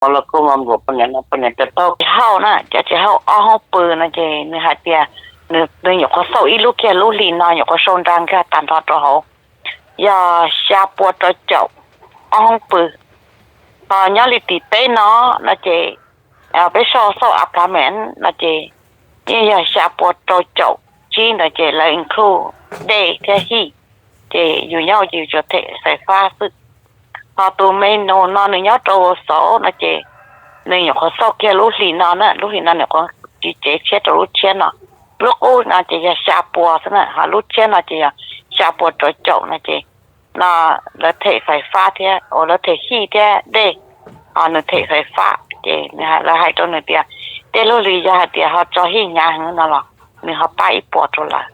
Los kuj mas npam poj niam no poj niam tias tau tsis hauj na, cov tsis hauj ob hoob pw no ces nws hais tias nws nyuam qhuav xauj ib lub kiag lub hlis no nyuam qhuav sau nra nkag tag nrho rau hauv, yog xya pua rau caum ob hoob pw. Ho nyob li tim peb no no ces peb xauj xauj apartment no ces yeej yog xya pua rau caum tsib ntawd ces lawv include dej thiab hij, ces yus nyob ces yus tsuas them xaiv fab xwb. Ho tus me nus no nws nyob rau Vau Xauv no ces nws nyuam qhuav xauj kiag lub hlis no na, lub hlis no nws nyuam qhuav tsis tsev tshiab rau lub tshiab no. Lub qub no ces yog xya pua xwb na, ho lub tshiab no ces yog xya pua rau caum no ces no lawv them xaiv fab thiab, uas lawv them hij thiab dej, ho nws them xaiv fab ces lawv hais rau nws tias tej lub hlis yog hais tias ho tso hij hnyav heev no los nws ho pab ib puas rau lawv,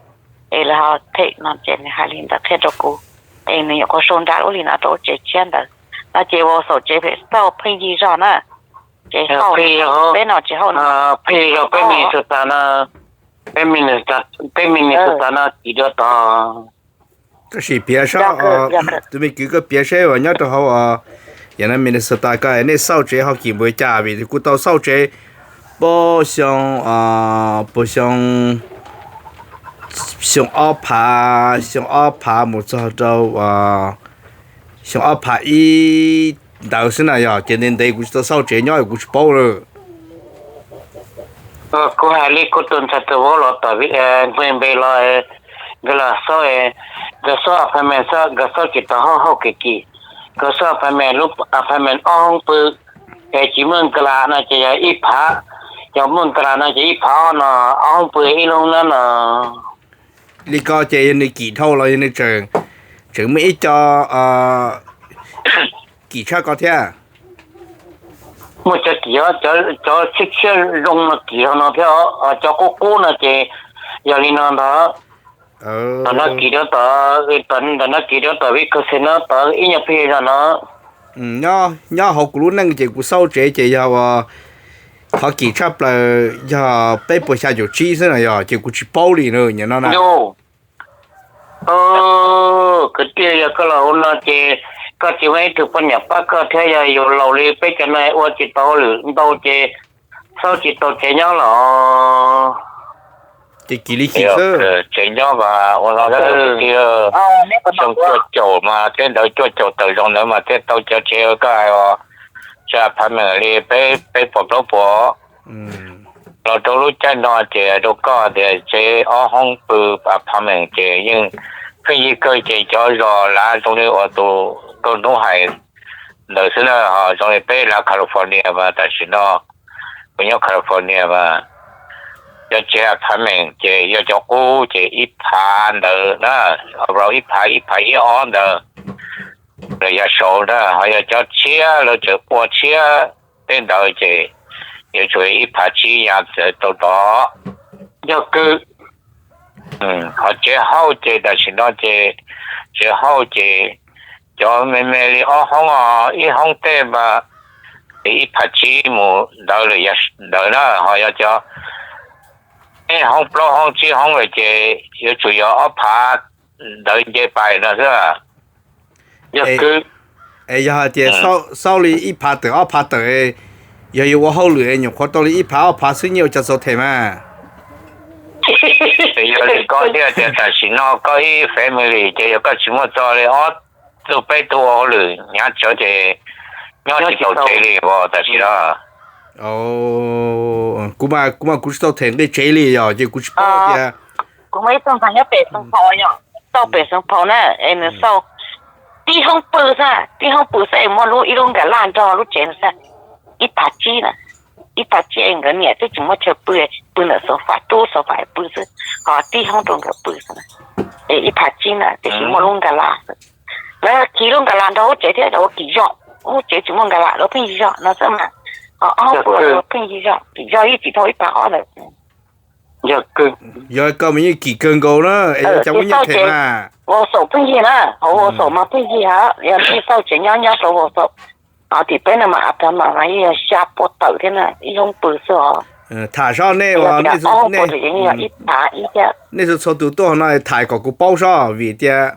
es lawv ho them no ces nws hais li ntawd qhia rau kuv, es nws nyuam qhuav sau nra lub hlis no rau lub tsev tshiab ntawd no ces Vau Xauv tsev phem xauj pheej yig zog na, ces peb no tsis hauj no, pheej yig zog peb Minnesota no, peb Minnesota no kis dua tod. Tab sis piav seb, tus me kwv koj piav seb uas nyob rau hauv yam no Minnesota ko nej xauj tsev ho kis npaum li cas, vim kuv tau xauj tsev puag xyoo, puag xyoo, xyoo ob phav, xyoo ob phav mus txog rau xyoo ob phav ib ntawd xwb na, yog ces ntev ntev kuv tsis tau xauj tsev nyob kuv tsis paub lawm. Kuv hais li kuv tus ntxhais tus vauv los tom Green Bay los, nkawd los xauj, nkawd xauj apartment xwb, nkawd xauj tsis tau hauj hauj kev kis, nkawd xauj apartment, lub apartment ob hoob pw, es tsis muaj garage no ces yog ib phav, yog muaj garage no ces ib phav ob no, ob hoob pw ib lub na no. Li ko ces yog nws kim dhau los yog nws tseem, tseem muaj ib co kim tshaj ko thiab? Muaj cov kim, cov tshiab tshiab zoo no kim dhau no thiab, cov qub qub no ces yog li no ntag. Tom no kim rau tom, tom no kim rau tom Wisconsin no, tom ib nyuag plig zog no. Nyob hauv kuv lub neej ces kuv xauj tsev ces yog uas qhov kim tshaj plaws yog peb puas xya caum tsib xwb na, yog ces kuv tsis paub li na, nim no na. Kwv tij, yog koj los hauv no ces koj tsis muaj ib tug poj niam pab koj thiab, yog yus laus li peb cov no ua tsis tau hauj lwm ntau ces xauj tsis tau tsev nyob los. Ces kim li kim xwb. Tsev nyob mas ua no xwb, xyoo cuaj caum mas thiab ntawd, cuaj caum tawm zoo ntawd mas thiaj tau cov tsev koj hais os, tsev apartment li peb, peb puas plaub puas. Los rau lub caij no ces rau koj tias tsev ob hoob pw apartment ces yeej pheej yig kawg, ces cov zos lav zoo li uas tus nkauj hnub hais ntawd xwb na, ho zoo li peb lav California mas tam sim no kuv nyob California mas cov tsev apartment ces yog cov qub ces ib phav ntawd na, rau ib phav, ib phav ib ob ntawd los yav saud na, ho yog cov tshiab lawv tseem ua tshiab tej ntawd ces yuav tsum ib phav tsib yav txawv tau tod. Yog kawg. Ho tsev hauj ces tam sim no ces tsev hauj ces cov me me li ob hoob os, ib hoob tej mas ib phav tsib mus ntawd lawm yav ntawd na, ho yog cov peb hoob plaub hoob tsib hoob lawm ces yuav tsum yog ob phav ntawd nce pais no xwb. Yog kawg. Es yog hais tias xauj li ib phav tawm ob phav tawm, yog yuav ua hauj lwm nyuam qhuav tau li ib phav ob phav xwb nyiaj ua cas txaus them mas. Yog li koj thiaj tias tam sim no koj ib family ces yog koj tsis muaj txog li ob tug peb tug ua hauj lwm hnyav tsawv ces nyob tsis tau tsev li os tam sim no. Kuv mas kuv tsis tau them nqi tsev li yog ces kuv tsis paub tias. Kuv muaj ib tug ntxhais nyob pem Xeev Phau, tau pem Xeev Phau na, es nws xauj tib hoob pw xwb, tib hoob pw xwb es muaj lub, ib lub nkas laj nrog lub tsev xwb, ib phav tsib na, ib phav tsib es nkawd niam twb tsis muaj chaw pw, pw ntawm sofa, rub sofa pw xwb, ho tib hoob rau nkawd pw xwb na. Es ib phav tsib na tiam sis muaj lub nkas laj xwb. Lawv khi lub nkas laj nrog lub tsev thiab, ua kim zog, lub tsev tsis muaj nkas laj, lawv pheej yig zog no xwb mas. Ho ob hoob pw lawv pheej yig zog, kim zog yeej tsis dhau ib phav ob ntawd. Yog koj mas yeej kim kawg nkaus na, es ua cas muaj nyiaj them mas. Vau Xaum pheej yig na, hauv Vau Xaum mas pheej yig hab, yog nej xauj tsev nyob nyob rau Vau Xaum. Ho tim peb no mas a pag mas mas yeej yog xya pua tawm thiab na, ib hoob pw xwb os. Tham zoj nej, nej txhua txhua tus tuaj hauv no tham kom kuv paub zoj, vim tias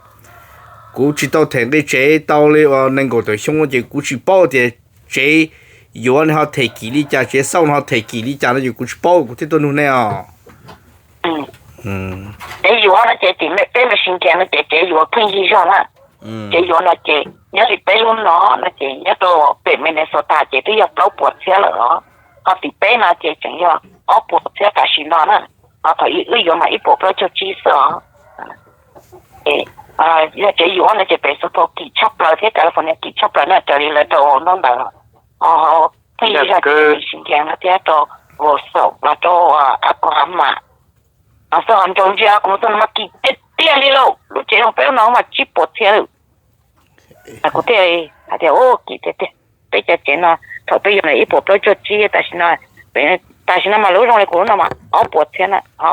kuv tsis tau them nqi tsev tau li uas nees nkaum tawm xyoo ces kuv tsis paub tias tsev yuav no ho them kim li cas, tsev xauj no ho them kim li cas no ces kuv tsis paub, kuv thiaj tuaj nug nej os. Tsev yuav no ces tim peb Messenger no ces tsev yuav pheej yig zog na. Tsev yuav no ces nyob li peb lub no no ces nyob rau pem Minnesota ces twb yog plaub puas txhiab lawm os. Ho tim peb no ces tseem yog ob puas txhiab tam sim no na. Ho thaum wb yuav mas ib puas plaub caug tsib xwb os. Yog tsev yuav no ces pem South Pole kim tshaj plaws thiab California kim tshaj plaws na, raws li lawv rau ntaub ntawv pheej yig zog ces Messenger no thiab rau Wausau los rau Oklahoma. Xwb ho nraus ntsia kuv mus txog no mas kim tiag tiag li lauj, lub tsev zoo peb lub no mas tsib puas txhiab lawm. Kuv thiaj hais tias, u, kim tiag tiag. Peb cov tsev no thaum peb yuav no ib puas plaub caug tsib, tam sim no, tam sim no mas lub zoo li kuv lub no mas ob puas txhiab na. Ho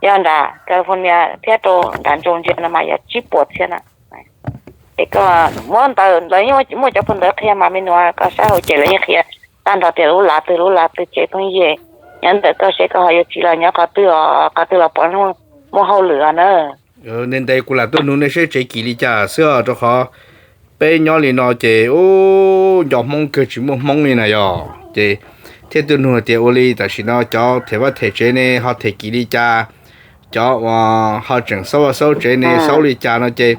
yog nram California thiab rau nram nraus ntsia no mas yog tsib puas txhiab na. Es koj muab ntawv, lawv yeej muaj cov phau ntawv qhia mas me nus, koj saib hauv ces lawv yeej qhia tag nrho tias lub lav twg lub lav twg tsev pheej yig. Nyob ntawm koj seb koj ho yuav tsis los nyob qhov twg os, qhov twg los puav leej muaj hauj lwm os na. Ntev ntev kuv lam tuaj nug nej seb tsev kim li cas xwb os, rau qhov peb nyob li no ces u, nco Hmoob kawg tsis muaj Hmoob li na yog ces thiaj tuaj nug tias ua li tam sim no cov them vaj them tsev ne ho them kim li cas, cov uas ho tseem xauj vaj xauj tsev ne xauj li cas no ces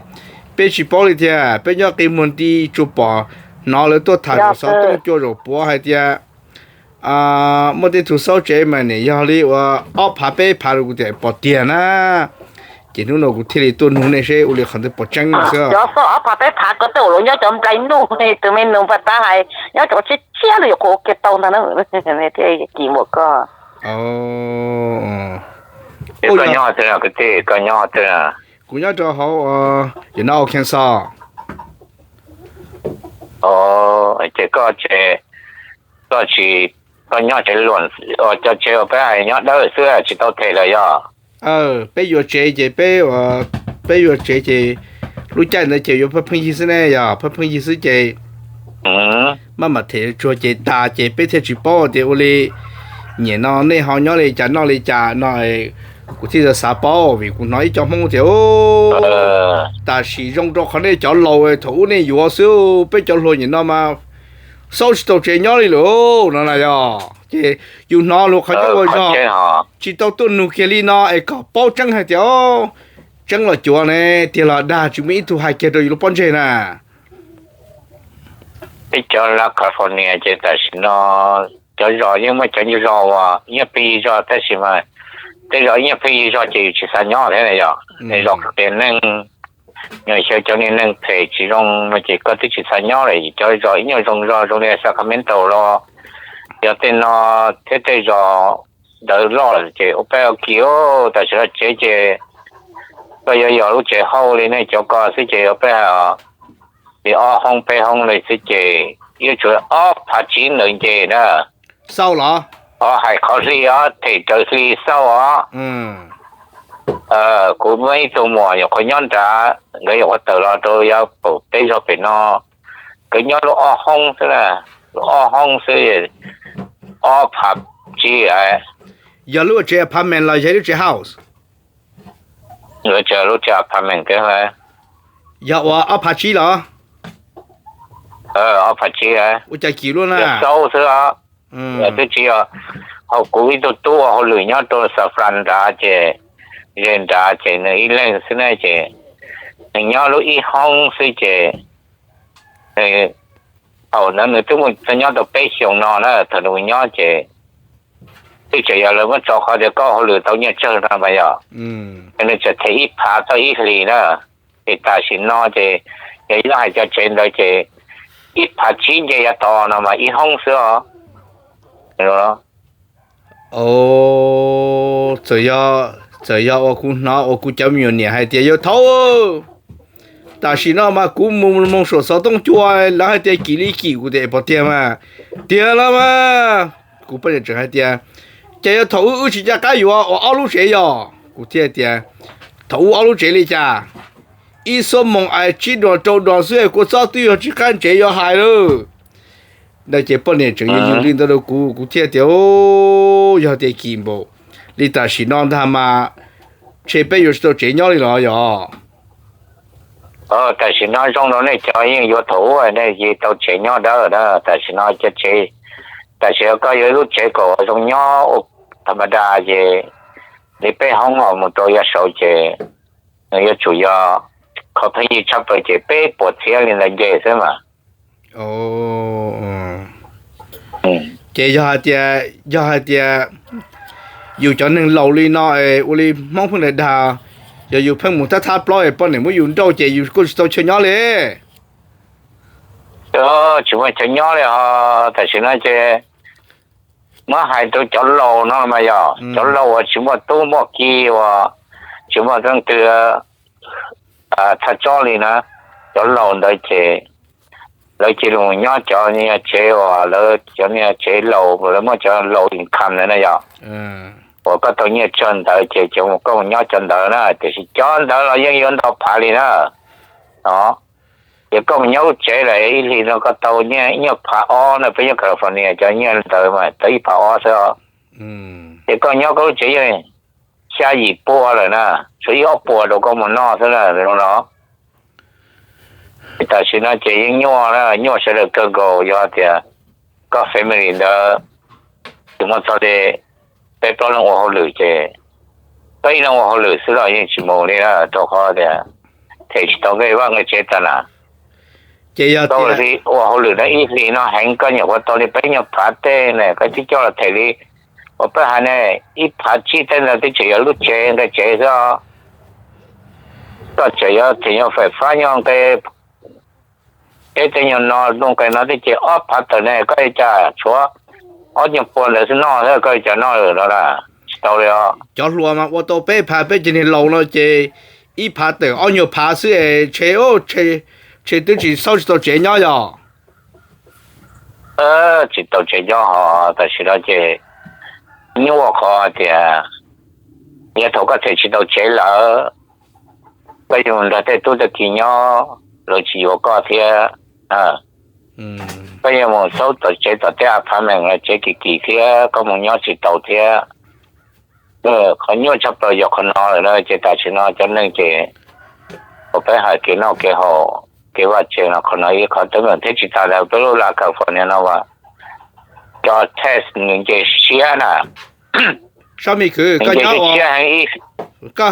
peb tsis paub li thiab. Peb nyob qi muag nti tsuas pom hnov lawv tuaj tham zaum xov tooj cua zaum puav hais tias muaj tej tug xauj tsev mas nim yog li uas ob phav peb phav rau kuv tias pom tiag na. Ces hnub no kuv thiaj li tuaj nug nej seb ua li qhov ntawd puas tseeb xwb. Cov xauj ob phav peb phav ko tej uas lawv nyob cov nplai nuj, tus me nus npaj tab hais nyob cov tshiab tshiab li yuav qhuas ua ke tau ntag na. Thiaj kim npaum koj. Koj nyob twg kwv tij, koj nyob twg? Kuv nyob rau hauv United Arkansas. Ces koj, koj tsis, koj nyob tsev luam, cov tsev uas peb hais nyob dawb xwb tsis tau them lawm yog? Peb yuav tsev ces peb, peb yuav tsev ces lub caij ntawd ces yuav pheej pheej yig xwb ne, yog pheej pheej yig xwb ces maj mam them tsuag ces tas ces peb thiaj tsis paub tias ua li. Nyem no nej ho nyob li cas noj li cas no, kuv thiaj xav paub vim kuv hnov ib co Hmoob tias tam sim zoo rau qhov nej cov laus thaum ub nej yuav xwb, peb cov hluas nyem no mas xauj tsis tau tsev nyob li lawm no na yog. Ces yus hnov luag qhov ncauj ua zog tsis tau tuaj nug kiag li no es kom paub tseeb hais tias tseeb los cuav ne, tiag los dag, tsis muaj ib tug hais kiag rau yus lub pob ntseg na. Peb cov California ces tam sim no cov zos yeej muaj cov zos uas yeej pheej yig zog tab sis mas tej zos yeej pheej yig zog ces yus tsis xav nyob thiab yog. Zos tias neeg, xyaw cov niag neeg phem tsis zoo no ces koj twb tsis xav nyob lawm. Cov zos ib nyuag zoo zog zoo li Sacramento los yog tej no thiab tej zos ntawd loj lawm ces ua peb ua kis, tam sim no tsev ces koj yuav yog lub tsev hauj li nej cov ko xwb ces ua peb hais li ob hoob peb hoob li xwb ces yuav tsum ob phav tsib ntawd nce na. Xauj los? Os, hais qhov hli os, them raws hli xauj os. Kuv muaj ib tug muam nyuam qhuav nyob nrad, nkawd nyuam qhuav tawm los rau yav pem peb zos pem no, nkawd nyob lub ob hoob xwb na, lub ob hoob xwb, ob phav tsib. Yog lub tsev apartment los yog lub tsev house? Lub tsev apartment. Yog ua ob phav tsib los? Ob phav tsib. Ua cas kim luaj na. Xauj xwb os. Twb tsis yog, kuv ib tug tub ua hauj lwm nyob rau San Fran nrad ces, ze nrad ces nws ib leeg xwb ne ces nws nyob lub ib hoob xwb ces thaum ntawd nws twb mus nyob tau peb xyoos no na, thaum nws mus nyob ces twb tseem yog lawv muab tso qhov tias koj hauj lwm tau nyiaj tsawg no mas yog, nws tseem them ib phav txog ib hlis na. Ces tam sim no ces yog ib hais cov tsev ntawd ces ib phav tsib nce yav tod no mas ib hoob xwb os. Txawm yog, txawm yog uas kuv hnov uas kuv cov me nyuam niam hais tias yawg thaub, tam sim no mas kuv mus moo saum xov tooj cua lawv hais tias kim li kim, kuv tias pom tiag mas, tiag los mas. Kuv poj niam tseem hais tias, ces yog thaum ub wb tsis nco qab yuav ua ob lub tsev yog? Kuv thiaj tias, thaum ub ob lub tsev li cas? Ib xuab moos ais tsib duas rau duas xwb, kua txob twb yog tsib qab ntsev yuav hais lawm. Ntawd ces poj niam tseem yws yws li ntawd rau kuv, kuv thiaj tias, yog tias kim npaum li tam sim no ntag mas ntshe peb yuav tsis tau tsev nyob li los yog? Tam sim no zoo rau nej cov yeej yuav thaum ub nej tau tsev nyob dawb na, tam sim no cov tsev Tam sim no koj yuav ib lub tsev kom zoo nyob ua tha ma da ces li peb hoob os mus rau yav saud ces nws yuav tsum yog kho pheej yig tshaj plaws ces peb puas txhiab li ntawd nce xwb mas. Ces yog hais tias, yog hais tias yus cov neeg laus li no es ua li Hmoob pheej dag dag, yog yus pheej mus thab thab plaub es poj niam muab yus nrauj ces yus kuj tsis tau chaw nyob li. Tsis muaj chaw nyob li os. Tam sim no ces muab hais rau cov laus no mas yog cov laus uas tsis muaj tub muaj ki uas tsis muaj leej twg thaj tsob li na, cov laus ntawd ces lawv cia li mus nyob cov niag tsev uas lawv cov niag tsev laus, lawv muab cov laus income ntawd na yog, uas koj tau nyiaj tsawg ntawd ces cov mus koj mus nyob cov ntawd na, tiam sis cov ntawd los yeej yuav ntau phav li na. No, ces koj mus nyob lub tsev lawm ib hlis no koj tau nyiaj ib nyuag phav ob na, peb nyob California cov nyiaj ntawd mas tau ib phav ob xwb os. Ces koj nyob koj lub tsev yeej xya yim pua lawm na, tshuav ib ob puas rau koj mus noj xwb na no. Tam sim no ces yeej nyuaj, nyuaj sawv daws kawg nkaus. Yog tias koj family ntawd tsis muaj txog li peb plaub leeg ua hauj lwm ces peb ib leeg ua hauj lwm xwb los yeej tsis mus li na, rau qhov tias them tsis tau nqe vaj nqe tsev tas na. Ces yog tias ua hauj lwm no ib hlis no heev koj nyuam qhuav tau li peb nyuag phav tej ne, koj twb coj los them li uas peb hais ne, ib phav tsib tej ntawd twb tseem yog lub tsev nqe tsev xwb. Koj tseem yuav them nyuag faim fab nyuag nqe teb tej nyuag no, nyuag nqe no twb ces ob phav tawm ne, koj ua cas tshuav ob nyuag pua ntawd xwb noj thiab, koj ua cas noj lawm no na? Tsis tau li os. Cov hluas mas ua tau peb phav, peb cov niag laus no ces ib phav tawm ob nyuag phav xwb es ntshe, ntshe twb tsis xauj tsis tau tsev nyob yog. Tsis tau tsev nyob hos tam sim no ces nyuaj qhov tias yog thaum koj them tsis tau tsev lawm, koj yuav mus nrog tej tub tej ki nyob, lawv tsis yuav koj thiab. Koj yuav mus xauj tom tsev tom tej apartment los tsev kim kim thiab koj mus nyob tsis tau thiab. Qhov nyuaj tshaj plaws yog qhov no lawm na, ces tam sim no cov neeg ces uas peb hais kev noj kev haus kev vaj tsev no qhov no ib qhov teeb meem thiab tsis tas ntawd peb lub laj California no as, cov tax nws nce siab na. Sab me kwv, koj nyob siab heev.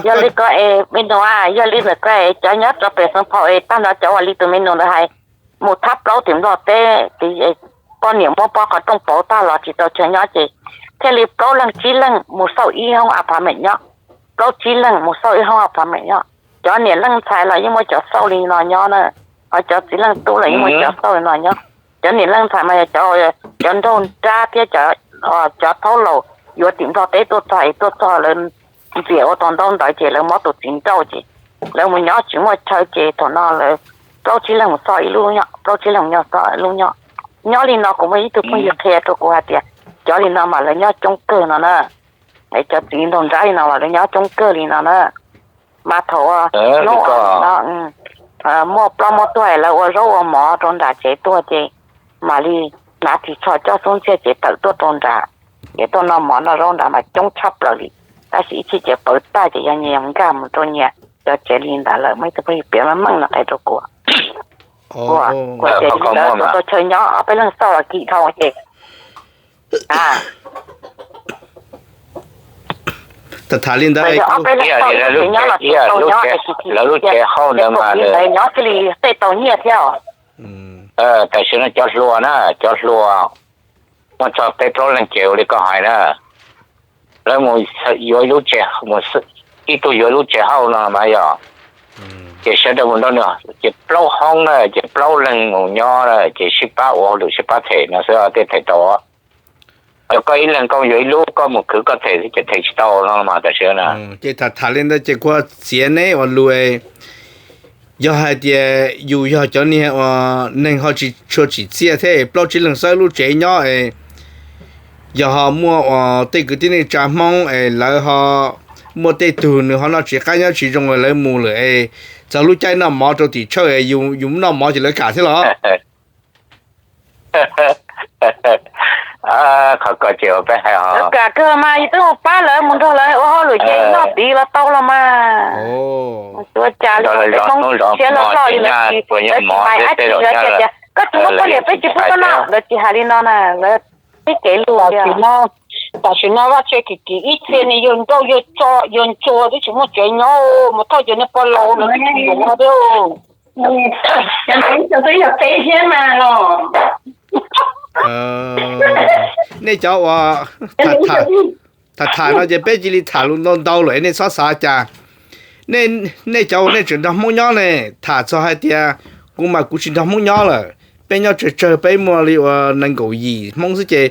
Yog li ko es me nus, yog li ntawm ko es cov nyob rau pem Xeev Phau es tag nrho cov uas li tus me nus ntawd hais, mus thab plaub tim Nplog teb, poj niam muab pob qhov rooj pauv tag los tsis tau chaw nyob ces thiaj li plaub leeg tsib leeg mus xauj ib hoob apartment nyob, plaub tsib leeg mus xauj ib hoob apartment nyob. Cov niam leej ntxhais los yeej muaj cov xauj li no nyob na, ho cov txiv leej tub los yeej muaj cov xauj li no nyob. Cov niam leej ntxhais mas yog cov, cov nraug nrab thiab cov, cov thaub laus yuav tim Nplog teb tuaj txog es tuaj txog lawv ntxias ua tau ntaub ntawv ces lawv muab tus txiv nrauj ces lawv mus nyob tsis muaj chaw ces thaum no lawv plaub tsib leeg mus xauj ib lub nyob, plaub tsib leeg mus xauj ib lub nyob. Nyob li no kuv muaj ib tug phooj ywg qhia rau kuv hais tias cov li no mas lawv nyob coob kawg no na. Cov txiv nraug nrab li no mas lawv nyob coob kawg li no na. Mas thaum no muaj plaub muaj tuag lawv ua zaub ua mov rau nram tsev tuag ces mam li hnav ris tsho coj xub ntxiag ces tawm tuaj rau nrad, ces tuaj noj mov noj zaub nrad mas coob tshaj plaws li. Tab sis ib chim ces pawv tag ces yog nyias nkag mus rau nyias cov tsev li ntawd lawm. Muaj ib tug phooj ywg piav meej meej no qhia rau kuv. Kuv ces li ntawd tau chaw nyob ob peb leeg xauj los kim dhau ces tham tham li ntawd, ob peb leeg xauj ib lub tsev nyob los tau nyob, lawv lub tsev hauj ntawd mas nyob thiaj li tej tau nyiaj thiab. Tam sim no cov hluas na, cov hluas muaj txog peb plaub leeg ces ua li koj hais na, lawv mus yuav lub tsev, ib tug yuav lub tsev hauj no mas yog, ces sawv daws mus nrog nws ces plaub hoob na, ces plaub leeg mus nyob na, ces sib pab ua hauj lwm sib pab them no xwb thiaj them tau. Yog koj ib leeg koj yuav ib lub koj mus khwv koj them xwb ces them tsis tau no mas tam sim no. Ces tham tham li ntawd ces kuv txiav neb ua lus, yog hais tias yus yog cov niag uas neeg ho tsis tshua tsim txiaj thiab plaub tsib leeg xauj lub tsev nyob es yog ho muaj uas tej kwv tij neej tsa Hmoob es lawv ho muaj tej tug nws ho noj tsis qab nyob tsis zoo lawv mus lawm es txog lub caij noj mov rau tim tshawj es yus mus noj mov ces lawv kam thiab los? Qhov ko ces ua peb hais ho kam kawg mas yus twb mus pab lawv mus nrog lawv ua hauj lwm ces noj tid los tau los mas. Ua cas li siab loj loj li lawv tsis, lawv tsis hais dab tsi, lawv tias koj tsis muaj poj niam peb tsis pub koj noj, lawv tsis hais li no na, lawv Tam sim no, tam sim no Vaj Tseg kim kim ib txhia nws yawg nrauj yawg tso yawg ntsuag twb tsis muaj tsev nyob, mus thauj cov niag pog laus los twb tsis yuav thiab. Nej cov uas tham tham no ces peb cia li tham lus ntau ntau lawm nej txhob xav cas. Nej cov uas nej tseem nrog Hmoob nyob ne, tham txog hais tias kuv mas kuv tsis nrog Hmoob nyob lawm, peb nyob tsawg tsawg peb muaj li uas nees nkaum yim Hmoob xwb ces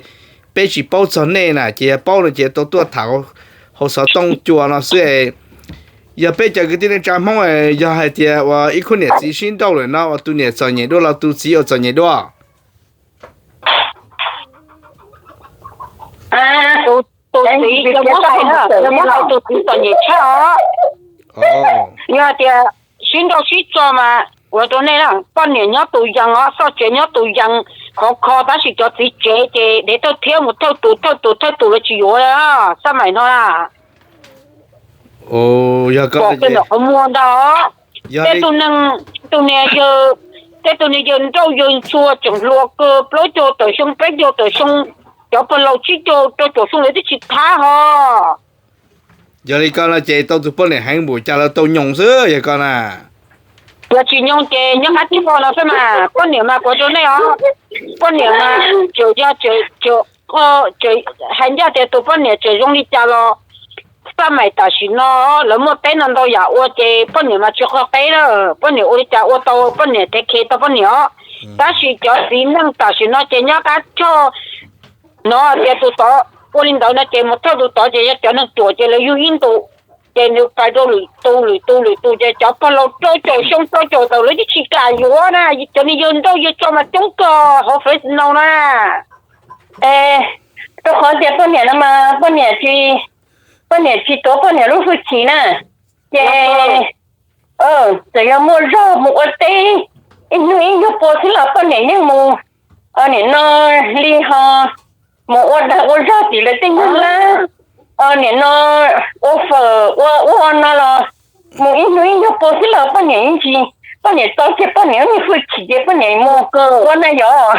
peb tsis paub txog nej na, ces yog paub no ces tau tuaj tham hauv xov tooj cua no xwb. Yog peb cov kwv tij neej tsa Hmoob yog hais tias uas ib khub niam txiv sib nrauj lawm no uas tus niam txom nyem dua los tus txiv uas txom nyem dua? Tus txiv, yog muab hais, yog muab hais tus txiv txom nyem tshaj os. Yog hais tias sib nrauj sib tso mas ua rau nej na, poj niam nyob tus yees os, txoj tsev nyob tus yees khov kho, tab sis cov txiv tsev ces dev thawj thiab mus thawj tus thawj tus thawj tus lawv tsis yuav xab maim no na. Pom tej ntawm qhov muag ntag. Tej tus neeg, tus niag yawg, tej tus niag yawg nrauj yawg ntsuag tseem hluas kawg, plaub caug tawm xyoo peb caug tawm xyoo, cov pog laus tsib caug rau caum xyoo lawv twb tsis thab ho. Yog li ko no ces tau tus poj niam heev npaum cas lawv tau nyoos xwb yog ko na. Yog tsis nyoos ces nyob qab tsis pom no xwb mas, poj niam mas kuv rau nej os, poj niam mas tseem yog tseem hais ncaj tias tus poj niam tseem zoo li cas los, xab maim tam sim no lawv muaj teb no ntau yam ua ces poj niam mas tsis qhov qeb na, poj niam ua li cas ua tau, poj niam thev khe tau poj niam os. Tab sis cov txiv neej tam sim no ces nyob qab tshoj no tias tus tod ua li ntawd no ces mus thawj tus tod ces yog cov neeg ruam ces lawv yug ib ntus ces nws pais rau lwm tus lwm tus lwm tus ces cov pog laus rau caum xyoo rau caum tawm lawv twb tsis kam yuav na, cov niag yawg nrauj yawg tso mas coob kawg hauv Fresno na. Es rau qhov tias poj niam no mas poj niam tsis, poj niam tsis tuav poj niam lub hwj chim na, ces txawm yog muaj zog mus ua teb ib hnub ib nyuag pua xwb los poj niam yeej mus, nim no li ho mus ua dag ua zog tim lawv tej nyuag lab, nim no ua fawm ua ua no los mus ib hnub ib nyuag pua xwb los poj niam yeej tsis, poj niam tau kiag poj niam lub hwj chim ces poj niam mus ua na yog.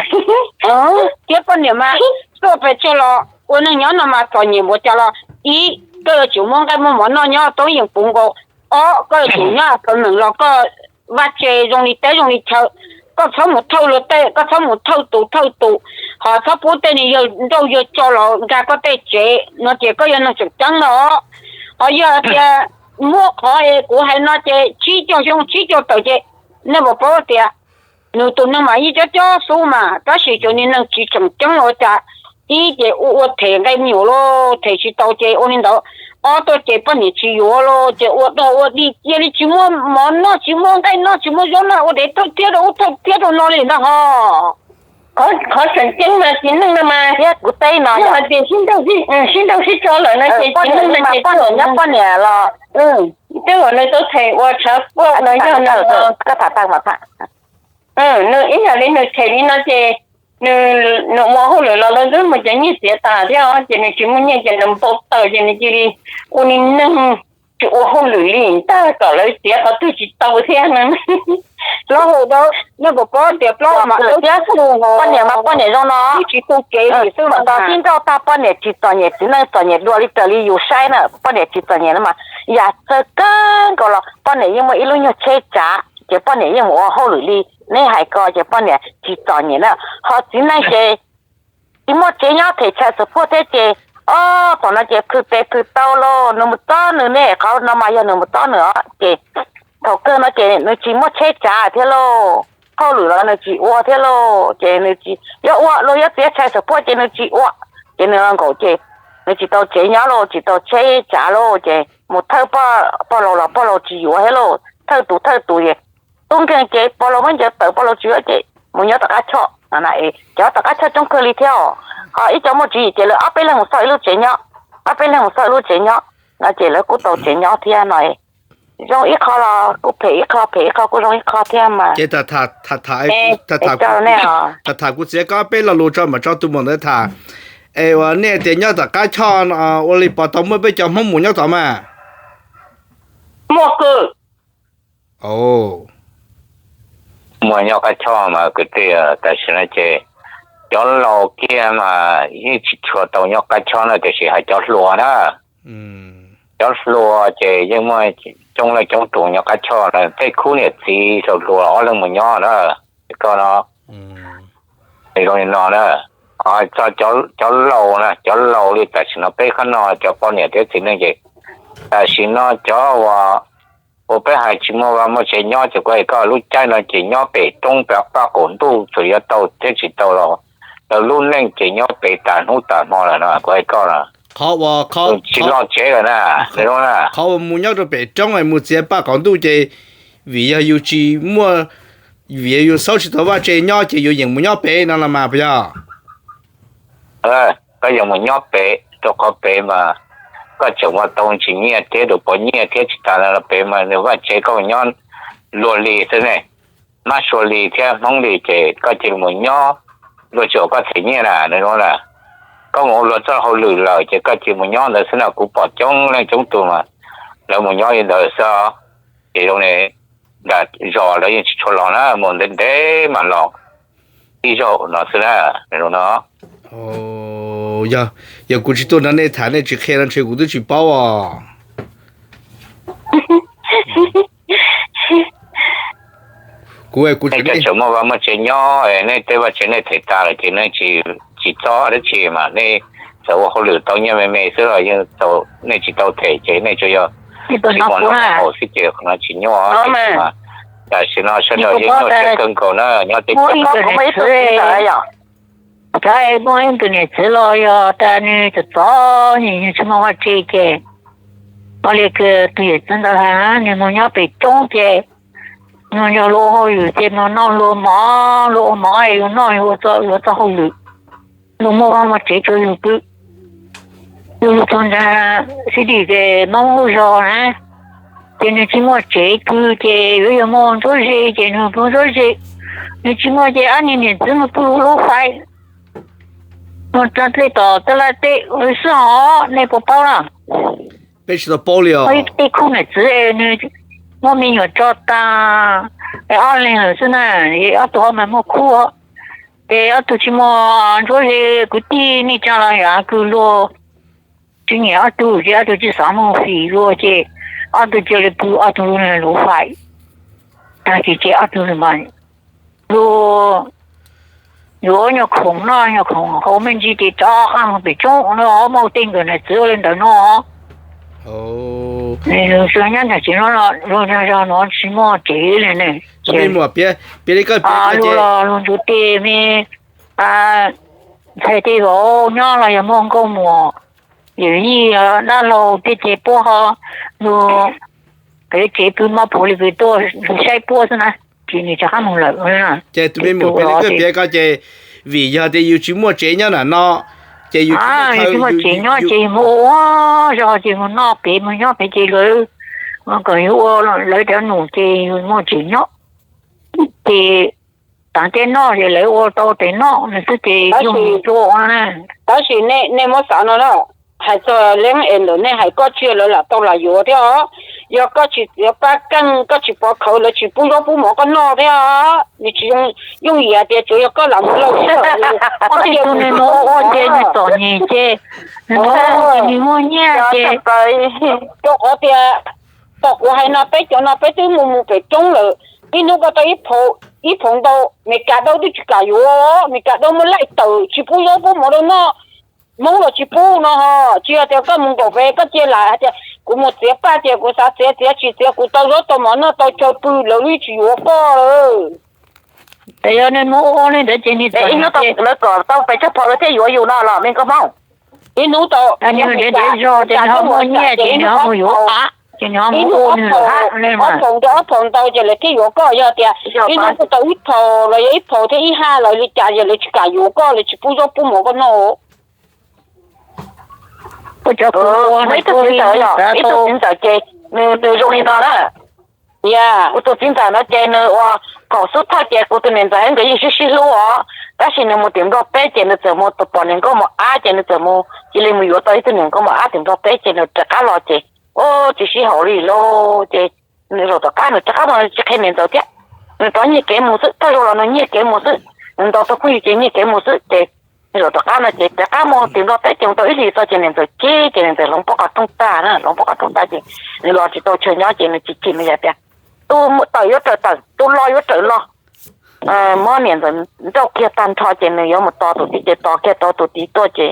Thiab poj niam mas tuaj pes tsawg los ua neeg nyob no mas txom nyem npaum cas los, ib, koj yuav tsum muaj nqaij muaj mov noj nyob toob yeem puv nkaus. Ob, koj yuav tsum nyob tau neeg los koj vaj tse zoo li teb zoo li chaw. Koj txhob mus thawj luag tej, koj txhob mus thawj tus thawj tus, ho txhob pub tej niag yawg nrauj yawg tso los nkag koj tej tsev no ces koj yog neeg tseem ceeb no. Ho yog tias muab qhov es kuv hais no ces tsib caug xyoo tsib caug tawm ces nej puas paub tias nws tus neeg mas yeej cob cob xub mas, tab sis cov niag neeg tsis tseem ceeb ua cas ib ces ua ua them nqaij me nyuam los them tsis tau ces ua li ntawd. Ob tuaj ces poj niam tsis yuav los ces ua dog ua dig cia li tsis muaj mov noj tsis muaj nqaij noj tsis muaj zaub noj ua dev thawj thiab rau ub thawj thiab rau no li ntag ho. Qhov tseem ceeb mas txiv neej no mas thiab kuv teb no yog hais tias sib nrauj sib tso lawm no ces txiv neej no ces nyob poj niam los twb uas nws tau them ua tshav puaj no yog nws, nws ib yam li nws them li no ces nws, nws ua hauj lwm los lawv twb muaj cov nyiaj txiav tas thiab ces nws tsis muaj nyiaj ces nws npau taws ces nws cia li ua niag neeg tsis ua hauj lwm li ntag kom lawv txiav qhov twg tsis tau thiab no. Plaub hau, nej puas paub tias plaub hau mas thiab poj niam mas poj niam zoo no, tsis tu kev li xwb mas tau sib nrauj tag poj niam tsis txom nyem txiv neej txom nyem dua li raws li yus saib na, poj niam tsis txom nyem no mas yam txawj kawg nkaus los poj niam yeej muaj ib lub nyuag tsheb tsav ces poj niam yeej mus ua hauj lwm li nej hais ko ces poj niam tsis txom nyem na. Ho txiv neej ces tsis muaj tsev nyob them chaw xav puag thiab ces ob thaum no ces plhws tes plhws taw los nws mus txob nws ne, qhov no mas yog nws mus txob nws os ces thaum kawg no ces nws tsis muaj tsheb tsav thiab lauj, hauj lwm los nws tsis ua thiab lauj ces nws tsis yuav ua los yuav txiav tshais xav puag ces nws tsis ua, ces nws los nkaum ces nws tsis tau tsev nyob lauj, tsis tau tsheb tsav lauj ces mus thawj pog laus los pog laus tsis yuav thiab lauj, thawj tus thawj tus es tub nkeeg ces pog laus muab ncaws tawm pog laus tsis yuav ces mus nyob tom qab choj no na. Cov tom qab choj coob kawg li thiab os, ho ib co muaj tswv yim ces lawv ob peb leeg mus xauj ib lub tsev nyob, ob peb leeg mus xauj ib lub tsev nyob no ces lawv kuj tau tsev nyob thiab no. Zoo ib qho los kuj phem ib qho, phem ib qho kuj zoo ib qho thiab mas. Ces tham tham kuv txiav koj peb lo lus tso mam tso tus muam ntawd tham. Es uas nej tias nyob tom qab choj no ua li pos tau muaj peb cov Hmoob mus nyob tod mas? Muaj kawg. Muaj nyob qab choj mas kwv tij, tam sim no ces Cov laus kiag mas yeej tsis tshua tau nyob qab choj na, tiam sis hais cov hluas na, cov hluas ces yeej muaj coob leej coob tus nyob qab choj na, tej khub niam txiv hluas hluas ob leeg mus nyob na, koj no zoo li no na. Txog cov laus na, cov laus li tam sim no peb qhov no cov poj niam thiab txiv neej ces tam sim no cov uas peb hais tsis muaj vaj muaj tsev nyob ces kuv hais koj lub caij no ces nyob pem roob pem paj qaum ntuj txawm yuav tau thiab tsis tau los lawv lub neej ces nyob pem tas hnub tas hmo lawm no kuv hais koj no. Tsis los tsev lawm na, zoo na. Qhov uas mus nyob rau pem roob mus txiav paj qaum ntuj ces vim yog yus tsis muaj, vim yog yus xauj tsis tau vaj tse nyob ces yus yeem mus nyob pem no los mas puas yog? Koj yeem mus nyob pem rau qhov pem mas koj tseem ua tau tsis nyiaj thiab tus pov nyiaj thiab tsis tas los pem mas nws vaj tse koj mus nyob luag li xwb ne, mab sua li thiab hmoob li ces koj cia li mus nyob luag tsis ua koj them nyiaj na, nws zoo na. Koj mus ua luag txoj hauj lwm lawm ces koj cia li mus nyob ntawd xwb na, kuv pom coob leej coob tus mas lawv mus nyob li ntawd xwb. Ces zoo li nram zos lawv yeej tsis tshua los na, mus ntev ntev mam los ib zaug no xwb na, zoo no. Yog, yog kuv tsis tuaj nrog nej tham nej tsis qhia no ntshe kuv twb tsis paub os. Kuv, kuv, nej tseem muaj vaj muaj tsev nyob, nej tej vaj tsev nej them tas lawm ces nej tsis txob dab tsi mas nej txawm ua hauj lwm tau nyiaj me me xwb los yeej nej tsis tau them ces nej tsuas yog tsis muaj noj haus xwb ces qhov no tsis nyuaj mas. Tam sim no sawv daws yeej nyuaj siab kawg nkaus na, nyob tej Muaj ib tug niam txwv los yog tas nws txom txom nyem tsis muaj vaj tse ces ua li tus yawm txiv ntawd hais, nws mus nyob pem roob ces nws yog luag ua hauj lwm ces mus noj luag mov, luag ua mov luag noj, luag ua txoj hauj lwm, luag muaj vaj muaj tsev rau yus pw. Yus lug txog ntawm xib dim ces Hmoob lub zos na, ces nws tsis muaj tsev pw ces yuav yog muaj ntsuab ze ces nws pw ntsuab ze, nws tsis muaj ces ob niag niam txiv mus pw lub fais, mus txog tej tom tab laj tej xwb os, nej puas paub na? Peb tsis tau paub li os. Tej khub niam txiv nws muaj me nyuam tso tas ob leeg lawm xwb na, ob tug ho mas muaj khub, ces ob tug tsis muaj ntsuab ze, kwv tij neej tsa los yam kws luag tsis nyiam ob tug ces ob tug tsis xav mus fim luag ces ob tug cia li pw ob tug lub fais, tag kis ces ob tug mas luag yuav nyuag khoom noj nyuag khoom haus me ntsis ces rov qab mus pem roob no, muaj tej nkawm niam txiv ua li ntawd no. Nyob ntawm tsev no, zog no tsis muaj tsev li ne. Piav li koj piav luag ntsuav tes me ntxhais tej zaum nyob los yog muaj nkauj muam, yawm yij dab laug tej ces puab ho lug pem tsev pw mob puav li pes tuaj saib puab xwb na, ces nws rov qab mus lawm. Ces tus me muam piav li koj piav ko ces vim yog tias yus tsis muaj tsev nyob nram no, ces yus tsis muaj tsev nyob ces yus mus ua zog ces mus noj pem mus nyob pem ces lawv kom yus ua lawv cov num ces yus muaj tsev nyob, ces tav tej noj ces lawv ua tau tes noj nws xwb ces yus mus ua na. Tab sis nej muab xav no na, hais txog leeb es ntawm nej hais koj tsiaj lawv lam tau lam yuav thiab os. Yog koj tsis txiav paj keej koj tsis pov khawv lawv tsis pub zaub pub mov koj noj thiab os. Nws tsis yooj yim hais tias tsuav yog koj lam mus lauj. Tus nws mus ua ces nws txom nyem ces nws mus ua ces nws muaj nyiaj ces. Rau qhov tias tom kuv hais no peb cov no peb twb mus mus pem roob lawm, ib hnub koj tau ib phaum ntau, Meskas dau twb tsis kam yuav, Meskas dau muaj laij tawm tsis pub zaub pub mov rau noj, Hmoob los tsis pub no ho. Tsis yog tias koj mus nkaum pem koj cia lam hais tias kuv mus txiav paj ces kuv xav txiav txiav tsis txiav kuv tau zaub tau mov noj tau chaw pw lawv yeej tsis yuav koj lawm. Ces yog nws mus ua li ntawd ces nws ib hnub lawv kom tau pes tsawg phaum lawv thiaj yuav yus no los me nkauj Hmoob. Ib hnub tau nws nrhiav zog ces nws ho muaj nyiaj ces nws ho mus yuav av ces nws ho mus ua nws lawm hab li mas. Ob phaum ntau ces lawv thiaj yuav koj, yog tias ib hnub koj tau ib phaum los yog ib phaum thiab ib haj los li cas ces lawv tsis kam yuav koj, lawv tsis pub zaub pub mov koj noj. Ib tug txiv ntxawm ces nws zoo li no na. Kuv tus txiv ntxawm no ces nws ua thaum xub thawj ces kuv tus niam ntxawm nkawd yeej sib sib hlub os, tab sis nws mus tim Nplog teb ces nws txawm mus pom niam nkauj mos ab ces nws txawm mus cia li mus yuav tau ib tug niam nkauj mos ab tim Nplog teb ces nws rov qab los ces ua tsis sib haum li lauj. Ces nws zaum tom qab nws rov qab los tsis qhia niam ntxawm thiab, nws rov nyiag kev mus xwb, thawj zaug los nws nyiag kev mus xwb. nws ntaus tau phooj ywg ces nyiag kev mus xwb ces nws zaum rov qab no ces rov qab mus tim Nplog teb ces mus tau ib hlis txog ces niam ntxawm chim ces niam ntxawm hloov pob qhov rooj tag na, hloov pob qhov rooj tag ces nws los tsis tau chaw nyob ces nws chim chim nws hais tias, tus tawm yuav raws tawm, tus los yuav raws los. Muab niam ntxawm nrauj kiag tag nrho ces nws yuav mus tos tus txiv ces tos kiag tau tus txiv tuaj ces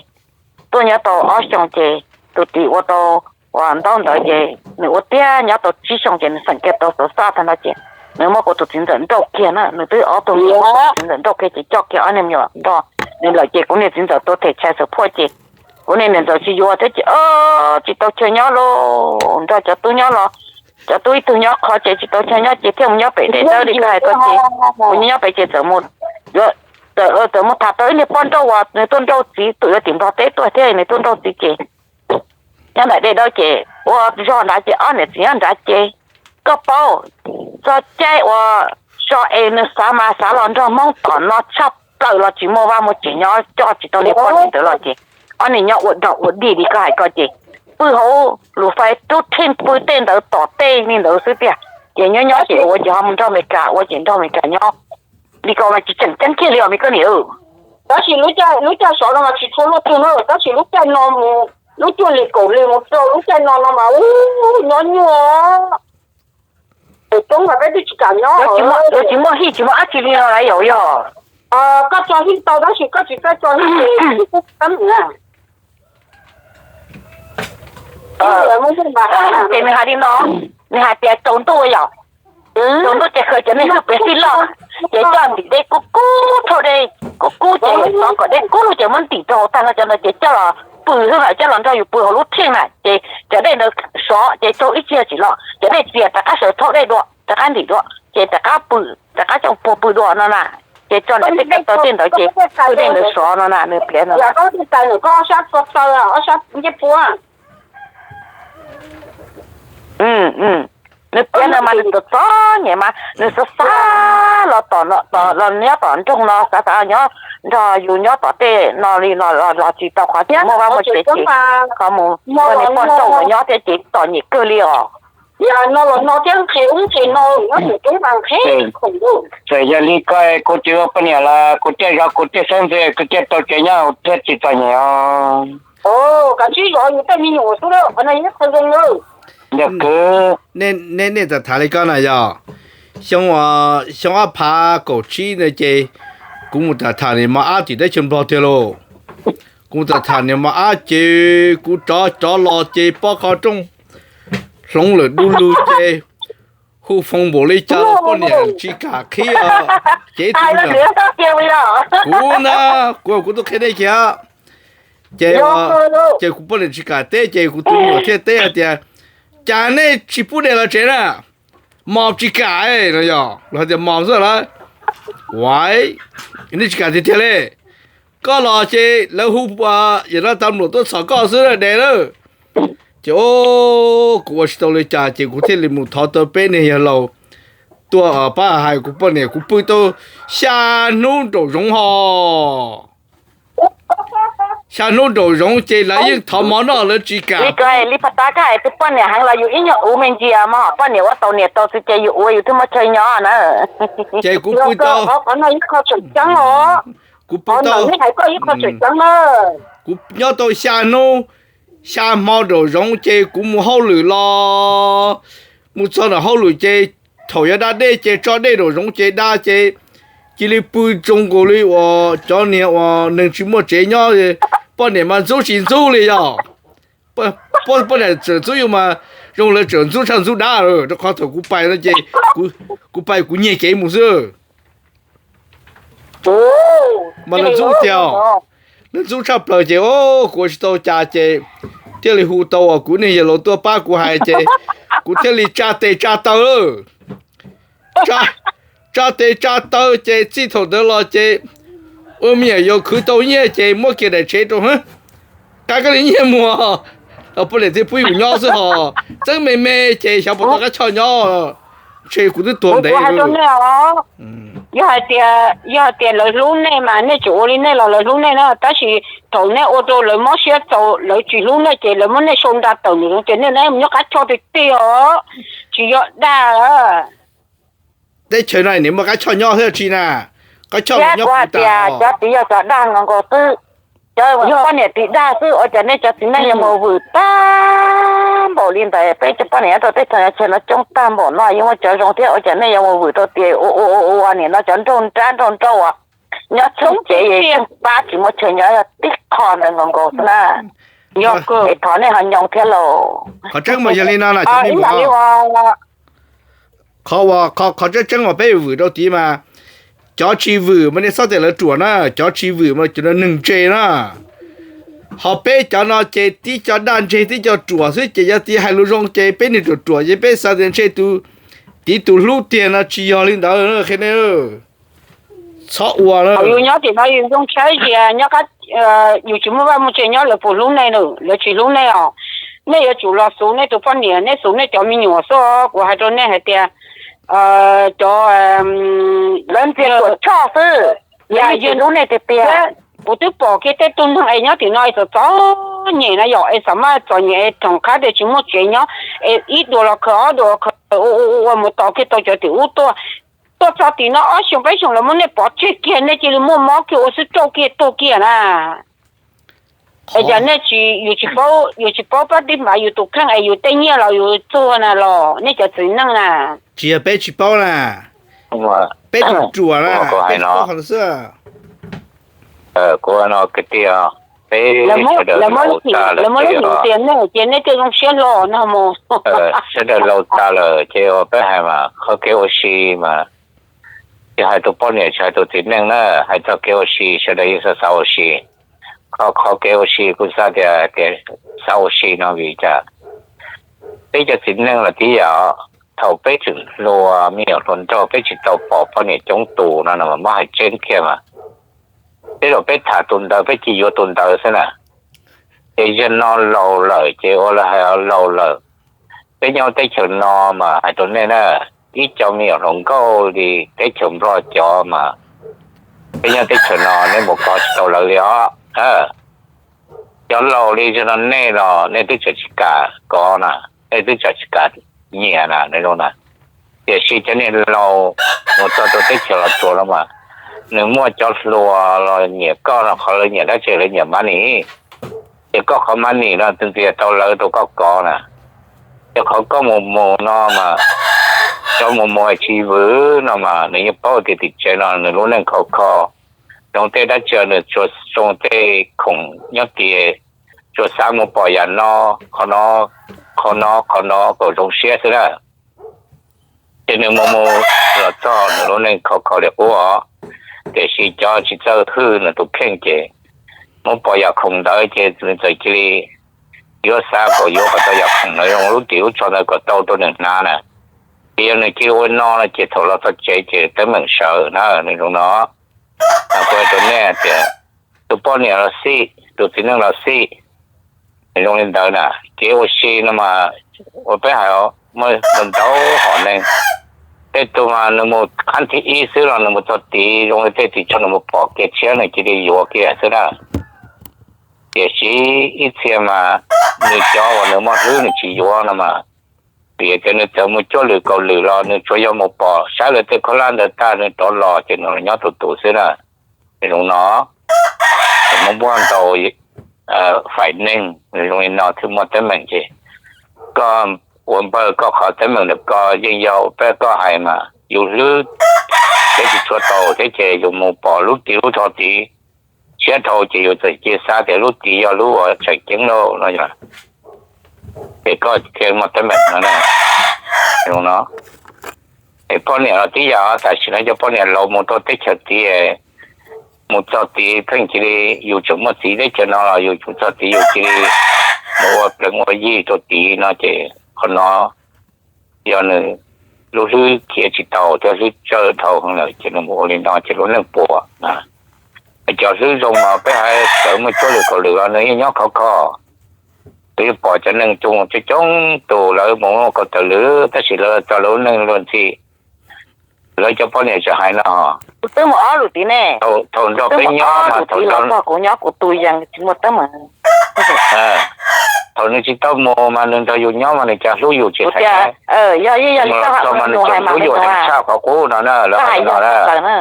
tuaj nyob tau ob xyoos ces tus txiv ua tau uas ntaub ntawd ces nws ua tiag nyob tau tsib xyoos ces nws xeem kiag tau xov xaj tag nrho ces nws muab kuv tus txiv ntxawm nrauj kiag na, nws twb ob tug txiv ntxawm nrauj kiag ces coj kiag ob niag me nyuam nrog nws lawm ces kuv niag txiv ntxawm tuaj them tshais xwm phuaj ces kuv niag niam ntxawm tsis yuav thiab ces tsis tau chaw nyob lauj, nrog cov tub nyob los cov tub ib tug nyob qhov ces tsis tau chaw nyob ces thiaj mus nyob pem dej dawb li koj hais ko ces kuv nyob pem ces txawm mus, txawm mus tham tau ib niag poj nrauj uas nws tuaj nrauj txiv tus yuav tim Nplog teb tuaj thiab nws tuaj nrauj txiv ces nyob nram dej dawb ces ua zog nrad ces ob niam txiv nyob nrad ces koj paub txog caij uas so es nws xav mas xav los nrog Hmoob tom no tshaj plaws los tsis muaj vaj muaj tsev nyob coj tsis tau niag poj niam ntawd los ces ob niag nyob ua dog ua dig li koj hais ko ces pw hauv lus fais rub rheej pw tej ntawd tom tej li ntawd xwb tiag ces nyob nyob ces ua ces ho mus nrog Amelikas ua ces nrog Amelikas nyob li ko mas tsis tseem ceeb kiag li os me koj niam. Tab sis lub caij sov no mas tsis tshua luaj twg na, tab sis lub caij no mus lub cuaj hlis kaum hlis mus rau lub caij no no mas ub nyob nyuaj. Pem roob mas peb twb tsis kam nyob. Yuav tsis muaj hij tsis muaj dab tsi li no lawm yog? Koj tso hij tau tab sis koj tsis txawj tso hij ces tab mus na. Ces nws hais li no, nws hais tias tsaus ntuj yom, tsaus ntuj ces khaws cov me hwj pias xij loj ces coj ntim dej kub kub, thauj dej kub kub ces xov kom dej kub lug ces muab ntim rau hauv tag no cov ntawd ces coj los pw xwb na, coj los nrog yus pw hauv lub rheej na ces cov dej ntawd sov ces tsaug ib tsig tsis los cov dej txias rov qab sawv thauj dej dua rov qab ntim dua ces rov qab pw, rov qab coj puag pw dua no na. Ces tso niam tej kab tau tej ntawd ces pw dej ntawd sov no na nws piav no. Nws piav ntawd mas nws txom txom nyem mas nws xav xav los tom, los nyob tom nroog no, xav xav nyob nrog yus nyob tom tej no li los los tsis tau qhov tsis muaj vaj muaj tsev ces ho mus ua niag poj nrauj los nyob thiab ces txom nyem kawg li os. Txawm yog li koj kuv tsis ua poj niam los kuv thiaj zov kuv thiaj xeeb ntxwv kuv thiaj tau tsev nyob thiab tsis txom nyem os. Ntawm kwv, nej nej txawm tham li ko na yog xyoo, xyoo ob phav kaum tsib na ces kuv mus tham tham niam mos ab tim teb chaws Nplog tiag lauj. Kuv mus tham tham niam mos ab ces kuv rov rov los ces pob qhov rooj hloov lawm du lug ces hu foo npaum li cas los poj niam tsis kam qhib os. Ces tus me nyuam, kuv na, kuv kuv tuaj qhia nej kiag. Ces, ces kuv poj niam tsis kam teb ces kuv tus me nyuam thiaj teb hais tias, cas nej tsis pub niam los tsev na, mos tsis kam no yog los hais tias mos xwb lawm. Ua, nej tsis kam tiag tiag li. Koj los ces lawv hu, yam no tas mluam tuaj txhom koj xwb de lawm. Ces kuv ua tsis tau li cas ces kuv thiaj li mus thov tau peb niag yawg laus tuaj pab hais kuv poj niam. Kuv pw tau xya hnub nraum zoov ho. Xya hnub nraum zoov ces lawv yeej thov mov noj lawv tsis kam. Li pab tab koj hais tus poj niam heev los yus ib nyuag uv me ntsis mas ho poj niam ua tau niam tau txiv ces yus ua yus thiaj muaj chaw nyob na. Ces kuv pw tau, kuv pw tau, kuv nyob tau xya hnub, xya hmo nraum zoov ces kuv mus hauj lwm los, mus txog nram hauj lwm ces thaum yuav da dej ces tso dej nraum zoov ces da ces cia li pw zoo nkaus li uas cov niag uas neeg tsis muaj tsev nyob. Poj niam mas ntxub tsis ntxub li yog. Poj niam tseem ntxub yus mas zoo lawv tseem ntxub tshaj ntxub dab lawm, rau qhov thaum kuv pais no ces kuv pais kuv nyiag kev mus xwb. Mas lawv ntxub tiag, lawv ntxub tshaj plaws ces kuv ua tsis tau cas ces thiaj li hu tau uas kuv niag yawg laus tuaj pab kuv hais ces kuv thiaj li tsa tes tsa taw lawm. Tsa tes tsa taw ces txij thaum ntawd los ces ua me nyuam yaus khwv tau nyiaj ces muab kiag daim tsev rau, qab koj li nyiaj muag, poj niam thiaj pub yus nyob xwb ho. Txeeb me me ces xyov puas tau qab choj nyob, ntshe kuv twb tuag ntev. Yog hais tias, yog hais tias lawv hlub nej mas nej tseem ua li nej los lawv hlub nej na, tab sis thaum nej ua rau lawv mob siab txaus lawv tsis hlub nej ces lawv muab nej sau nra tawm nws zoo ces nej nyob qab choj tiag tiag os, tsis yog dag. Teb chaws no niam muaj qab choj nyob thiab tsis na, Thiab kuv hais tias cov tid yog cov dag nkaus nkaus xwb, cov poj niam tid dag xwb, ua cas nej cov txiv neej yuav mus vwm tag npaum li ntawd? Peb cov poj niam nyob rau teb chaws no coob tag npaum no, yeej muaj cov zoo thiab, ua cas nej yuav mus vwm rau tias ua ua ua ua nim no cov nraug nrab nraug nrauj uas nyob txheej cev es tseem pab tsis muaj chaw nyob yog tib qho ntawd nkaus nkaus xwb na. Es thov nej ho nyoo thiab lauj. Qhov tseeb mas yog li no na cov neeg npawg, qhov uas qhov tseeb tseeb uas peb yuav vwm rau tid mas cov tsis vwm mas nej txhob tias lawv ruam na, cov tsis vwm mas cov neeg ntse na. Ho peb cov no ces tib co dag ntse tib co ruam xwb, ces yog tias hais lus zoo ces peb niag ruam ruam ces peb xav tias ntshe tus tid tus hlub tiag no, tsis yog li ntawd qhia nej. Txhob ua na. Yus nyob tim no yus zoo saib tias nyob qab, yus tsis muaj vaj muaj tsev nyob lawv puas hlub nej na? Lawv tsis hlub nej os. Nej yuav tsum los xub nej tus poj niam, nej xub nej cov me nyuam xwb. Kuv hais rau nej hais tias cov, lawv ntxias tuam tshoj xwb, lawv tsis hlub nej tiag tiag. Kuv twb pom kiag tej tug neeg es nyob tim no es txom txom nyem na yom, es xam maj txom nyem es rhoom qab tias tsis muaj tsev nyob, es ib duas los khaws ob duas los khaws ua ua ua mus tos kiag tau cov tim ub tuaj. Tuaj txog tim no ob xyoos peb xyoos los muab nej pov tseg kiag, nej cia li muaj mob kiag ua xwb rauj kiag tuag kiag na. Es cas nej tsis, yus tsis paub, yus tsis paub pab tib npav yus tus kheej es yus tej nyiaj los yus txuag na los nej cov txiv neej na. Tsis yog peb tsis paub na, peb tus ruam na, peb qhov xwb. Kuv no kwv tij, peb sawv daws laus tas lawm, tias nej ces nej thiaj zoo siab hlo no mus. Sawv daws laus tas lawm ces uas peb hais mas qhov kev ua si mas, tsis hais tus poj niam tsis hais tus txiv neej na, hais txog kev ua si sawv daws yeej xav xav ua si. Qhov, qhov kev ua si kuv xav tias, tias xav ua si no vim cas peb cov txiv neej los tib yam, thaum peb tseem hluas me nyuam hluas nraug peb tsis tau pom poj niam coob tus no no mas muab hais tseeb kiag mas, tej zaum peb tham tus ntawd peb cia yuav tus ntawd xwb na. Ces zaum no laus lawm ces ua li hais laus lawm. Peb nyob teb chaws no mas hais rau nej na, ib co me nyuam hluas nkauj li teb chaws Nplog cov mas, peb nyob teb chaws no nej mus kov tsis tau lawv li os. Cov laus li zaum no nej los nej twb tseem tsis kam kov na, nej twb tseem tsis kam nyiam na, nws zoo na. Tiam sis cov niag laus mus txog rau teb chaws Los Tsuas no mas, nws muaj cov hluas los nyiam koj no, qhov lawv nyiam dab tsi? Lawv nyiam money. Ces koj qhov money no tus ntxias tau lawv rau koj kov na. Ces qhov koj mus mus no mas, cov mus mus tsis vwm no mas nws yeej paub tias tim tsev no nws lub neej khov kho, zoo tej dab tsi nws tsuas zoo tej khoom nyob tid, tsuas xav mus pom yam no, qhov no, qhov no, qhov no kom zoo siab xwb na. Ces nws mus mus los txog nws lub neej khov kho li qub os. Tiam sis cov tsis txawj hwj nws tus kheej ces mus pom yam khoom ntawd ces nws txawm cia li yuav xav kom yuav kom tau yam khoom ntawd zoo lub ris lub tsho ntawd kom tau rau nws hnav na. Ces yog nws cia li ua no no ces thaum los txog tsev ces teeb meem sawv na, nws zoo no. Kuv hais rau nej tias tus poj niam los xij, tus txiv neej los xij, nws zoo li ntawd na. Kev ua si no mas, ua peb hais muaj ntau hom neeg, tej tug mas nws mus qhab thib ib xwb los nws mus txog tid zoo li tej tim tso nws mus pom kev tshiab nws cia li yuav kiag xwb na. Tiam sis ib txhia mas nws cov uas nws muaj hlwb nws tsis yuav no mas, vim tias nws txawm mus cuaj lwm kaum lwm los nws tsuas yog mus pom saib lawv tej khaub hlab ntawd tag nws rov los ces nws los nyob tus tus xwb na. Nws zoo no, nws muaj muaj ntau faim neeg nws zoo li no thiaj muaj teeb meem ces koj ua npawg koj qhov teeb meem ntawm koj yeej yog peb koj hais mas yus hlwb thiab tsis tshua tau thiab ces yus mus pom lub ris lub tsho tid siab dhau ces yus txawm cia xav tias lub ris yog lub uas tseem ceeb lauj no. Ces koj thiaj muaj teeb meem no, zoo no. Es poj niam los tib yam, tam sim no cov poj niam laus mus rau teb chaws tid, mus txog tid pheej cia li, yus tseem muaj txiv teb chaws no los yus mus txog tid yus cia li mus ua pleev ua yig rau tid no ces qhov no yog nws lub hlwb khiav tsis tau thiab hlwb tsawg dhau heev lawm ces nws mus ua li no ces lub neej puas. Cov hlwb zoo mas peb hais txawm muaj cuaj lwm kaum lwm los nws yeej nyob khov kho. Kuv yeej pom cov neeg coob coob tus lawv mus kaum tawm lwm tab sis lawv txog lawv lub neej luag ntxhi. Lawv cov poj niam tseem hais no, twb mus ob lwm tid ne, thaum nrog peb nyob mas thaum nrog kuv nyob kuv tus yees tsis muaj teeb meem. Thaum nws tsis tau mus mas nws nrog yus nyob mas nws cas hlub yus tsis hais. Yog yog txog mas nws tseem hlub yus heev tshaj qhov qub no na, lawv hais no na.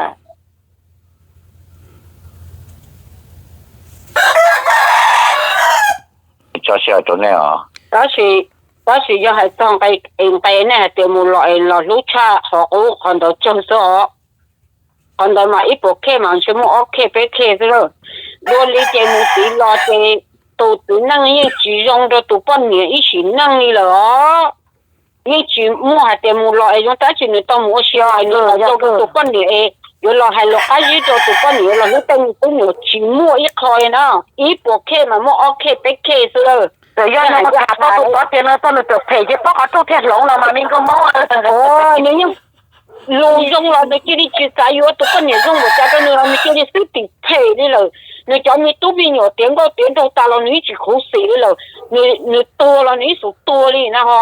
tso sij hawm rau nej os. Tab sis, tab sis yog hais txog nqe, nqe nej hais tias mus los es los hlub tshaj qhov qub, qhov ntawd tsawg xwb os. Qhov ntawd mas ib puas K mas ntshe muaj ob K peb K xwb lawm. Dua li ces mus tiv los ces tus txiv neej yeej tsis zoo rau tus poj niam ib sim neej li lawm os. Yeej tsis muaj hais tias mus los es zoo tab sis nws tau mus ua si, nws los rau tus poj niam es yuav los hais lus qab zib rau tus poj niam, yuav los hlub tej me tub me nyuam, tsis muaj ib qho li na. Ib puas K mas muaj ob K peb K xwb lawm. Txawm yog nws mus tham tau tus tod tias nws txog nws txawm phem ces poob qhov rooj thiaj hloov no mas me nkauj Hmoob. Nws yeej lus zoo los nws cia li tsis xav yuav tus poj niam zoo npaum cas rau nws los nws cia li xwb tim phem li lawm. Nws cov me tub me nyuam tiav nkauj tiav nraug tas los nws yeej tsis khuv xim li lawm. Nws tuag los nws yeej xum tuag li na ho.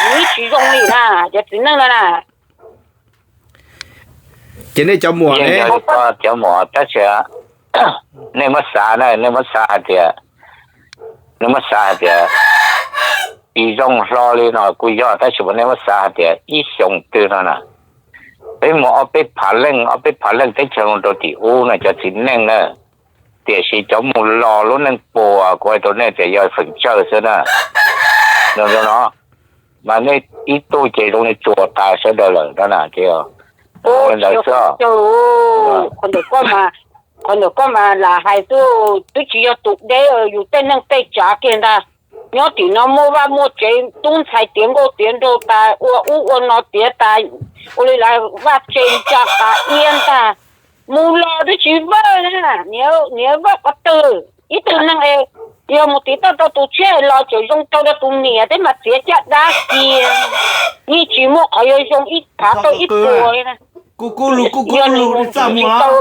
Nws yeej tsis zoo li na, cov txiv neej no na. Ces nej cov muam ne, cov muam tab sis nej muab xav na, nej muab xav hais tias, nej muab xav hais tias tsis zoo hlo li no kuj yog, tab sis mas nej muab xav hais tias ib xyoo twg no na, peb muaj ob peb phav leej, ob peb phav leej teb chaws rau tim ub no cov txiv neej na, tiam sis cov mus los lub neej puas kuv hais rau nej tias yog feem tsawg xwb na. No, no, mas nej ib tug ces zoo li tsuas tas sawv daws lawm no na, ces ntawd xwb. Qhov ntawm koj mas lam hais xwb, twb tsis yog tus deb, yus tej neej tej tsav kiag ntag. Nyob tim no muaj vaj muaj tsev, tub ntxhais tiav nkauj tiav nraug tas, ua ub ua no tiav tas, ua li lawv vaj tse ntsa tas iab ntag. Mus los twb tsis vawj na, niam vawj qhov twg? Ib tug neeg es yog mus tiv tauj rau tus tshiab los tseem zoo rau rau tus niam thiab mas txiav caj dab kiag. Yeej tsis muaj qhov yuav zoo ib phav tau ib puas li na. Yog nws mus tsis tau,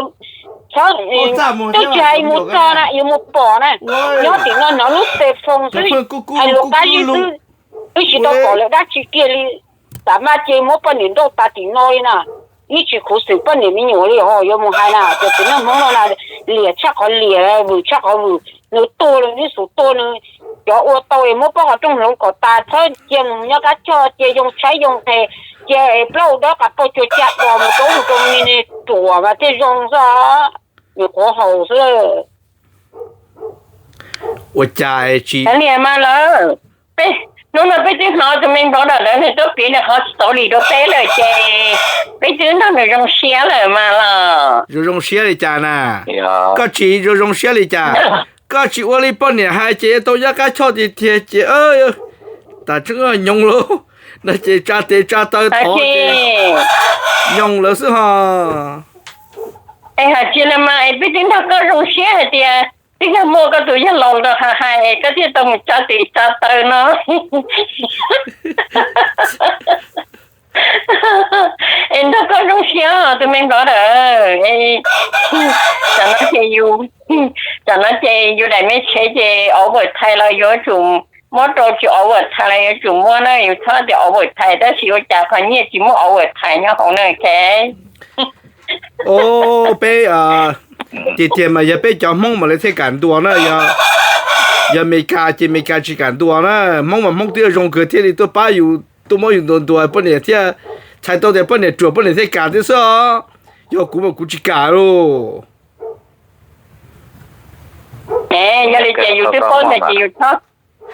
txhob, twb tsis hais mus txog na, yuav mus pom na. Nyob tim no hnov lub xes foos xwb, hais lus qab zib xwb, twb tsis tau pom lawv dab tsi kiag li. Tam maj ces muab poj niam nrauj tas tim no li na. Yeej tsis khuv xim poj niam me nyuam li ho yuav mus hais na, cov txiv neej Hmoob no na, liam tshaj qhov liam, vwm tshaj qhov vwm. Nws tuag los nws xum tuag, nws cov ua tau es muab poob qhov rooj hloov kom tas, txhob cia mus nyob qab choj, cia yoo tshaib yoo nqhis, cia es plaub hau dawb qas pau cuag caj dos mus rau mus rau me ne ruam mas thiaj zoo xwb. Nyuam qhuav haus xwb. Ua cas tsis, niam mas lawm, peb, hnub no peb twb hnov tus me npov dam ntawd nws tuaj piav nws qhov story rau peb lawm ces peb twb nrog nws zoo siab lawm mas los. Zoo zoo siab li cas na? Koj tsis zoo zoo siab li cas? Koj tsis ua li poj niam hais ces tau nyob qab choj tiag tiag ces tas tseeb nyoos lauj, no ces tsa tes tsa taw thov ces nyoos lawm xwb ho. Es hais tsis li mas es peb twb nrog koj zoo siab hais tias twb yog muaj koj tus yawg laus ntawd hais hais es koj thiaj tau mus tsa tes tsa taw no. Es nrog koj zoo siab tus me npov dam. Tam no ces yus, tam no ces yus daim me tsheb ces overtime los yuav tsum muab rau, tsis overtime los yuav tsum muab na, yus txhob tias overtime tab sis ua cas qhov nyiaj tsis muaj overtime nyob hauv na. O, peb tiag tiag mas yog peb cov Hmoob mas lawv thiaj kam ntuas na, yog Amelikas ces Amelikas tsis kam ntuas na. Hmoob mas Hmoob twb zoo kawg thiaj li tuaj pab yus, tuaj muab yus ntuas ntuas poj niam thiaj txhais tau tias poj niam ruam poj niam thiaj kam thiab xwb os. Yog kuv mas kuv tsis kam lauj. Yog li ces yus twb paub ntawd ces yus txhob,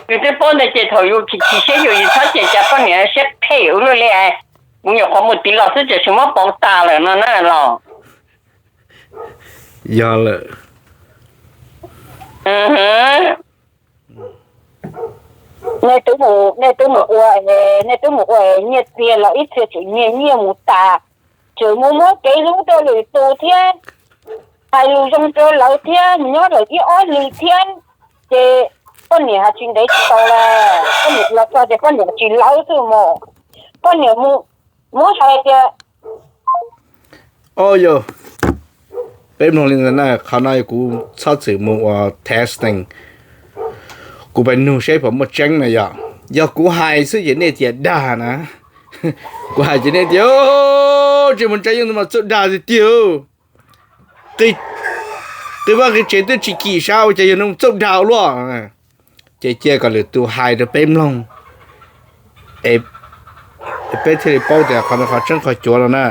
yus twb paub ntawd ces thaum yus chim chim siab yus, yus txhob cem cov poj niam siab phem ua luaj li. Kuv nyuam qhuav mus tiv los xwb tiam sis muab pauv tas lawm no na los. Yog lawm. Nej twb mus, nej twb mus ua, nej twb mus ua nyiaj txiag los ib txhia tseem nyiag nyiaj mus tas, tseem mus muab kev hlub rau lwm tus thiab, hais lus zoo rau lawv thiab, mus nyob lawm ib ob hlis thiab, ces poj niam hais tsis ntev tsis tau las, poj niam los txog ces poj niam tsis lawv xwb mas, poj niam mus muab hais tias, o yog, peb mloog li ntawd na, qhov no kuv txhob txwm mus ua testing, kuv pab nug seb puas muaj tseeb na. Yog, yog kuv hais xwb ces nej tias dag na, kuv hais ces nej tias, tsis muaj tseeb, yeej mas txawj dag tiag tiag. Qi vaj qi tsev twb tsis kim sab ua cas yog nws txawj dag ua luaj. Ces cia kom lwm tus hais rau peb mloog, es peb thiaj li paub tias qhov no qhov tseeb qhov cuav no na.